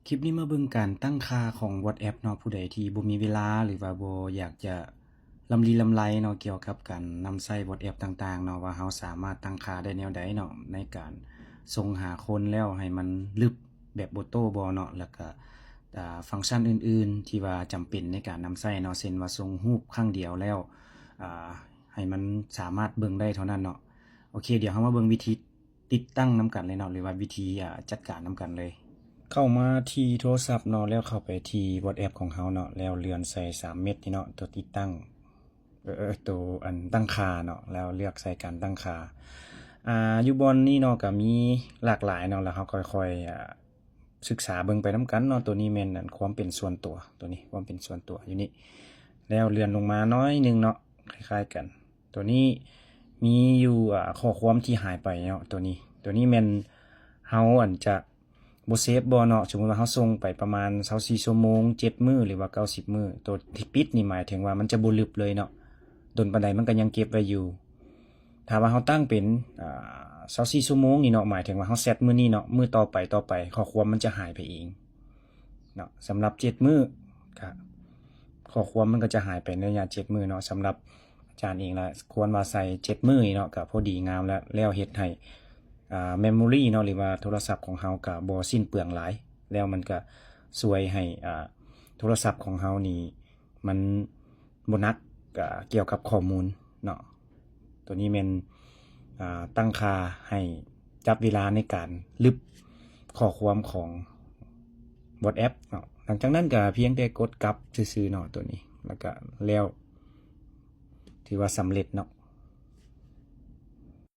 ຄລິບນີ້ມາເບິ່ງການຕັ້ງຄ່າຂອງ WhatsApp ເນາະ, ຜູ້ໃດທີ່ບໍ່ມີເວລາ ຫຼືວ່າບໍ່ຢາກຈະລຳລີລຳໄລເນາະ ກ່ຽວກັບການນຳໃຊ້ WhatsApp ຕ່າງໆເນາະ ວ່າເຮົາສາມາດຕັ້ງຄ່າໄດ້ແນວໃດເນາະ ໃນການສົ່ງຫາຄົນແລ້ວໃຫ້ມັນລຶບແບບບໍ່ໂຕ້ບໍ່ເນາະ, ແລ້ວກະ ອາ ຟັງຊັນອື່ນໆທີ່ວ່າຈຳເປັນໃນການນຳໃຊ້ເນາະ ເຊັ່ນວ່າສົ່ງຮູບຄັ້ງດຽວແລ້ວ ອາ ໃຫ້ມັນສາມາດເບິ່ງໄດ້ເທົ່ານັ້ນເນາະ. ໂອເຄ ດຽວເຮົາມາເບິ່ງວິທີ ຕິດຕັ້ງນຳກັນເລີຍເນາະ ຫຼືວ່າວິທີ ອາ ຈັດການນຳກັນເລີຍ. ເຂົ້າມາທີ່ໂທລະສັບເນາະ ແລ້ວເຂົ້າໄປທີ່ WhatsApp ຂອງເຮົາເນາະ ແລ້ວເລື່ອນໃສ່ສາມເມັດນີ້ເນາະ ຕົວຕິດຕັ້ງ ເອີ ເອີ ຕົວອັນຕັ້ງຄ່າເນາະ ແລ້ວເລືອກໃສ່ການຕັ້ງຄ່າ. ອາ ຢູ່ບ່ອນນີ້ເນາະ ກະມີຫຼາກຫຼາຍເນາະ ແລ້ວເຮົາຄ່ອຍໆ ອາ ສຶກສາເບິ່ງໄປນຳກັນເນາະ. ຕົວນີ້ແມ່ນອັນຄວາມເປັນສ່ວນຕົວ ຕົວນີ້ຄວາມເປັນສ່ວນຕົວຢູ່ນີ້ ແລ້ວເລື່ອນລົງມາໜ້ອຍໜຶ່ງເນາະ ຄ້າຍໆກັນ. ຕົວນີ້ມີຢູ່ ອາ ຂໍ້ຄວາມທີ່ຫາຍໄປເນາະ ຕົວນີ້ ຕົວນີ້ແມ່ນເຮົາອັນຈະບໍ່ເຊບບໍ່ເນາະ. ສົມມຸດວ່າເຮົາສົ່ງໄປປະມານຊາວສີ່ຊົ່ວໂມງ ເຈັດມື້ ຫຼືວ່າເກົ້າສິບມື້ ຕົວທີ່ປິດນີ້ໝາຍເຖິງວ່າມັນຈະບໍ່ລຶບເລີຍເນາະ, ດົນປານໃດມັນກໍຍັງເກັບໄວ້ຢູ່. ຖ້າວ່າເຮົາຕັ້ງເປັນ ອາ ຊາວສີ່ຊົ່ວໂມງນີ້ເນາະ ໝາຍເຖິງວ່າເຮົາແຊັດມື້ນີ້ເນາະ ມື້ຕໍ່ໄປ ຕໍ່ໄປ ຂໍ້ຄວາມມັນຈະຫາຍໄປເອງເນາະ. ສຳລັບເຈັດມື້ ກະ ຂໍ້ຄວາມມັນກໍຈະຫາຍໄປໃນໄລຍະເຈັດມື້ເນາະ. ສຳລັບອາຈານເອງລະ ຄວນວ່າໃສ່ເຈັດມື້ນີ້ເນາະ ກະພໍດີງາມລະ ແລ້ວເຮັດໃຫ້ ອາ memory ເນາະ ຫຼືວ່າໂທລະສັບຂອງເຮົາກະບໍ່ສິ້ນເປືອງຫຼາຍ ແລ້ວມັນກະຊ່ວຍໃຫ້ ອາ ໂທລະສັບຂອງເຮົານີ້ມັນບໍ່ໜັກ ອາ ກ່ຽວກັບຂໍ້ມູນເນາະ. ຕົວນີ້ແມ່ນ ອາ ຕັ້ງຄ່າໃຫ້ຈັບເວລາໃນການລຶບຂໍ້ຄວາມຂອງ WhatsApp ເນາະ. ຫຼັງຈາກນັ້ນກະພຽງແຕ່ກົດກັບຊື່ໆເນາະ ຕົວນີ້ ແລ້ວກະແລ້ວ ຖືວ່າສຳເລັດເນາະ.